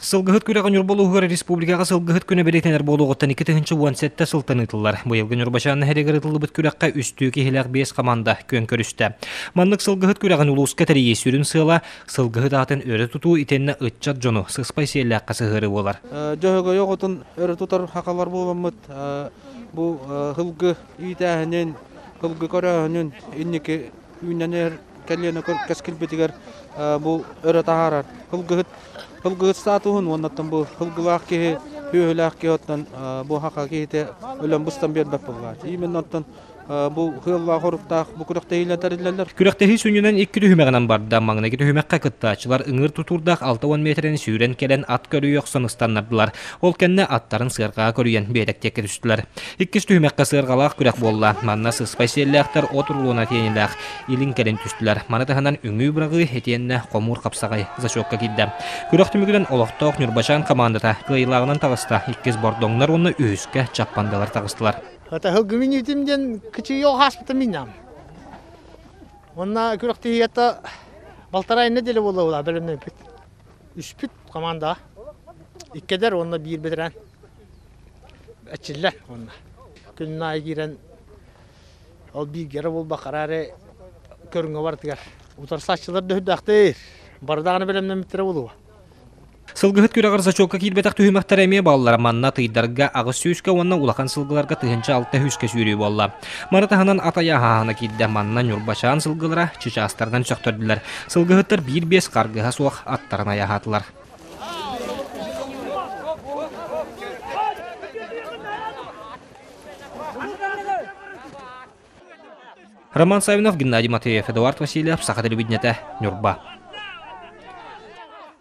Сылгыһыт күрэҕэ Ньурба улууһугар республикаҕа сылгыһыт күнэ бэлиэтэнэр буолуоҕуттан 2017 сылтан ыытыллар. Быйылгы Ньурбачаан нэһилиэгэр ыытыллыбыт күрэххэ үстүү киһилээх биэс хамаанда күөн көрүстэ. Маннык сылгыһыт күрэҕин улууска тэрийии сүрүн сыала сылгыһыт аатын өрө тутуу итиэннэ ыччат дьону сыспай сиэллээххэ сыһыарыы буолар. Дьөһөгөй оҕотун өрө тутар хахалар буоламмыт бу сылгы иитээһинин, сылгы көрөөһүнүн инники үүнэн иһэр кэлиэнэ кэскилбитигэр бу өрө таһаарар. Сылгыһыт Сылгыһыт статуһун уоннаттан бу сылгылаах киһи, сүөһүлээх киһи оттон бу хаха киһитэ өлөн быстан биэрбэт буоллааччы. Именно оттон бу сыаллаах оруктаах бу күрэхтэһиилэр тэриллэллэр. Күрэхтэһии сүнньүнэн икки түһүмэҕинэн барда. Маҥнайгы түһүмэххэ кыттааччылар ыҥыыр тутуурдаах 60 миэтэрэни сүүрэн кэлэн ат көрүйэ охсон ыстаннардылар. Ол кэннэ аттарын сыарҕаҕа көрүйэн биэтэктиэккэ түстүлэр. Иккис түһүмэххэ сыарҕалаах күрэх буолла. Манна сыспай сиэллээхтэр от рулона тиэнилээх илин-кэлин түстүлэр. Маны таһынан үҥүү быраҕыы итиэннэ хомуур хапсаҕай зачетка киирдэ. Күрэх түмүгүнэн олохтоох Ньурбачаан хамаандата кыайыылааҕынан таҕыста. Иккис Бордоҥнор уонна үһүскэ Чаппандалар таҕыстылар. Хатаһылгы минүүтүм диэн кычыйы хааспыта минням. Онна күрэхтэһиитэ балтараа неделя буолла бэлэмнэммит. Үспүт команда иккедер уонна биир бэтэрээн эчиллэр уонна күнүн аайы киирэн Ол бииргэрэ буолбакка эрээри көрүҥҥэ барытыгар утарсааччылар да үрдээхтэр. Бары даҕаны бэлэмнэммиттэрэ буолуо. Сылгыһыт күрэҕэр зачетка киирбэтэх түһүмэхтэрэ эмиэ бааллара. Манна тыйдарга аҕыс сүүскэ уонна улахан сылгыларга 1600-кэ сүүрүү буолла. Маны таһынан ат айааһаһына киирдэ. Манна Ньурбачаан сылгылара чычаастарынан сөхтөрдүлэр. Сылгыһыттар биир-биэс харгыһа суох аттарын айааһаатылар. Роман Савинов, Геннадий Матвеев, Эдуард Васильев, Саха телевидениетэ, Ньурба.